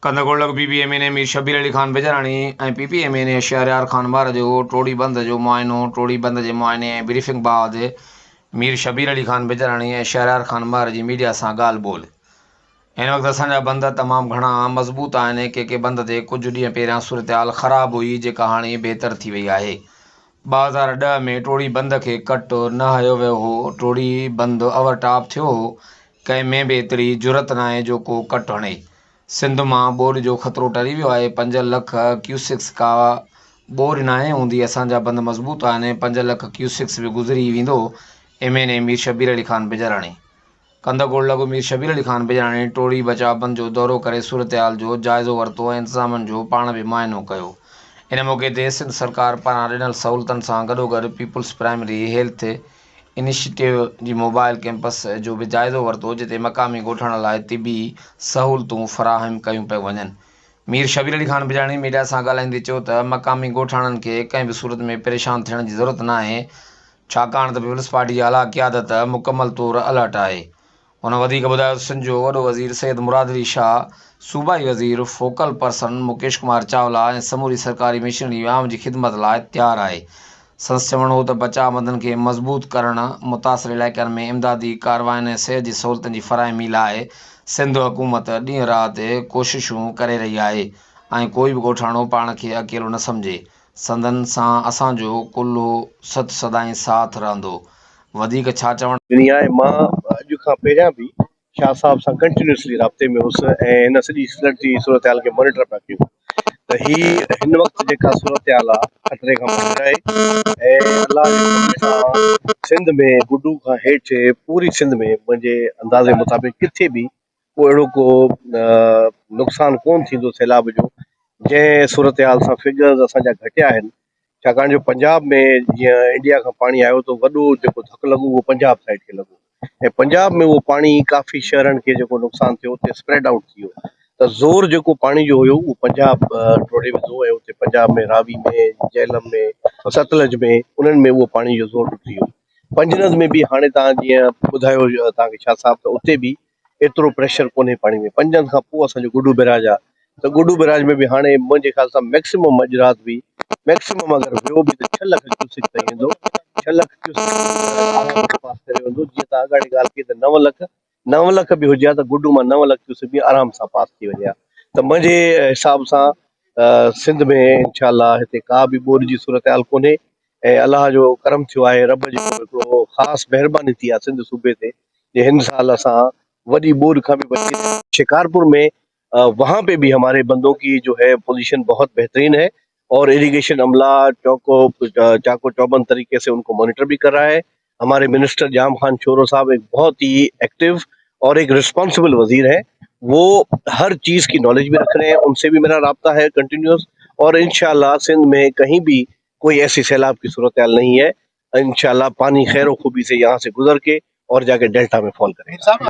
ڪنڌڪوٽ لڳ P P M N A Mir Shabbir Ali Khan Bijarani ۽ P P M N A Shehryar Khan Mahar جو ٽوڙي بند جو معائنو ٽوڙي بند جي معائني ۽ بريفنگ بعد مير شبير علي خان بجراڻي ۽ شهريار خان مهر جي ميڊيا سان ڳالهه ٻولهه هن وقت اسان جا بند تمام گهڻا مضبوط آهن ڪي ڪي بند تي ڪجهه ڏينهن پهريان صورتحال خراب هئي جيڪا هاڻي بهتر ٿي وئي آهي 2010 ۾ ٽوڙي بند کي ڪٽ نه هنيو ويو هو ٽوڙي بند اوور ٽاپ ٿيو هو ڪنهن ۾ به ايتري جرئت ناهي جو ڪو ڪٽ هڻي. سنڌ مان ٻوڏ جو خطرو ٽري ويو آهي، پنج لک ڪيوسڪس ڪا ٻوڏ ناهي هوندي، اسان جا بند مضبوط آهن، پنج لک ڪيوسڪس به گذري ويندو، M N A Mir Shabbir Ali Khan Bijarani. Kandhkot لڳ مير شبير علي خان بجراڻي ٽوڙي بچاء بند جو دورو ڪري صورتحال جو جائزو ورتو ۽ انتظامن جو پاڻ به معائنو ڪيو. ان موقعي تي سنڌ سرڪار پاران ڏنل سهولتن سان گڏوگڏ پيپلز پرائمري هيلٿ انيشيٽو جي موبائل ڪئمپس جو به جائزو ورتو جتي مقامي ڳوٺاڻن لاء طبي سهولتون فراهم ڪيون پيون وڃن. مير شبير علي خان بجاڻي ميڊيا سان ڳالهائيندي چيو ته مقامي ڳوٺاڻن کي ڪنهن به صورت ۾ پريشان ٿيڻ جي ضرورت ناهي ڇاڪاڻ ته پيپلز پارٽي جي اعليٰ قيادت مڪمل طور الرٽ آهي. هن وڌيڪ ٻڌايو ته سنڌ جو وڏو وزير سيد مراد علي شاهه، صوبائي وزير فوڪل پرسن مڪيش ڪمار چاولا ۽ سموري سرڪاري مشنري عوام جي خدمت لاء تيار آهي. سندس چوڻ هو ته بچاء بندن کي مضبوط ڪرڻ، متاثر علائقن ۾ امدادي ڪاررواين ۽ صحت جي سهولتن جي فراهمي لاء سنڌ حڪومت ڏينهن رات ڪوششون ڪري رهي آهي ۽ ڪوئي به ڳوٺاڻو پاڻ کي اڪيلو نه سمجهي، سندن سان اسان جو ڪلهو ست سدائين ساٿ رهندو. وڌيڪ ڇا چوڻ. ڏني آهي مان اڄ کان پهريان به شاهه صاحب سان ڪنٽينيوسلي رابطي ۾ هوس ۽ هن سڄي فلڊ جي صورتحال کي مانيٽر پيا ڪيون ته هي هن وقت جيڪا صورتحال آهي خطري کان ٻاهر آهي ۽ الله جي فضل سان سنڌ ۾ گڊو کان هيٺ پوري سنڌ ۾ منهنجي اندازي مطابق ڪٿي به ڪو اهڙو ڪو نقصان ڪون ٿيندو سيلاب جو جنهن صورتحال سان فگرز اسان جا گهٽيا آهن ڇاڪاڻ جو پنجاب ۾ جيئن انڊيا کان پاڻي آيو ته وڏو جيڪو ڌڪ لڳو اهو پنجاب سائيڊ کي لڳو ۽ پنجاب ۾ اهو پاڻي ڪافي شهرن کي جيڪو نقصان ٿيو اتي اسپريڊ آئوٽ ٿي ويو ته زور جيڪو پاڻي جو هيو اهو پنجاب ٽوڙي وڌو ۽ اتي پنجاب ۾ راوي ۾ جهلم ۾ ستلج ۾ انهن ۾ اهو پاڻي جو زور ٽٽي ويو پنجند ۾ به هاڻي تان جيئن ٻڌايو تان کي شاهه صاحب ته اتي به ايترو پريشر ڪونهي پاڻي ۾ پنجند کان پوء اسان جو گڊو بئراج آ ته گڊو بئراج ۾ به هاڻي منهنجي خيال سان ميڪسمم اڄ رات به ميڪسمم اگر ويو به ته ڇهه لک ڪيوسڪ تائين ويندو ڇهه لک ڪيوسڪ گڊو بئراج آرام سان پاس ڪري ويندو جيئن تان اڳاڙي ڳالهه ڪئي ته نو لک نو لک به هجي ها ته گڊو مان نو لک ڪيوسڪ به آرام سان پاس ٿي وڃي ها ته منهنجي حساب سان سنڌ ۾ انشاء الله هتي ڪا به ٻوڏ جي صورتحال ڪونهي ۽ الله جو ڪرم ٿيو آهي رب جي هڪڙو خاص مهرباني ٿي آهي سنڌ صوبي تي جي هن سال اسان وڏي ٻوڏ کان به بچي شڪارپور ۾ وهان پي به هماري بندو ڪي جو هي پوزيشن بهت بهترين هي اور اريگيشن عملا چوڪو چاڪو چوبند طريقي سي ان ڪو مانيٽر به ڪر رها هي هماري منسٽر جام خان شورو صاحب ايڪ بهت هي ايڪٽو اور ايڪ رسپانسبل وزير هي وہ هر چيز ڪي ناليج به رک رهي هين ان سي به ميرا رابطه هي ڪنٽينيوس اور انشاء الله سنڌ ۾ ڪهين به ڪوئي ايسي سيلاب ڪي صورتحال نهين هي انشاء الله پاني خير و خوبي سي يهان سي گذر ڪي اور جا ڪي ڊيلٽا ۾ فال ڪري گا.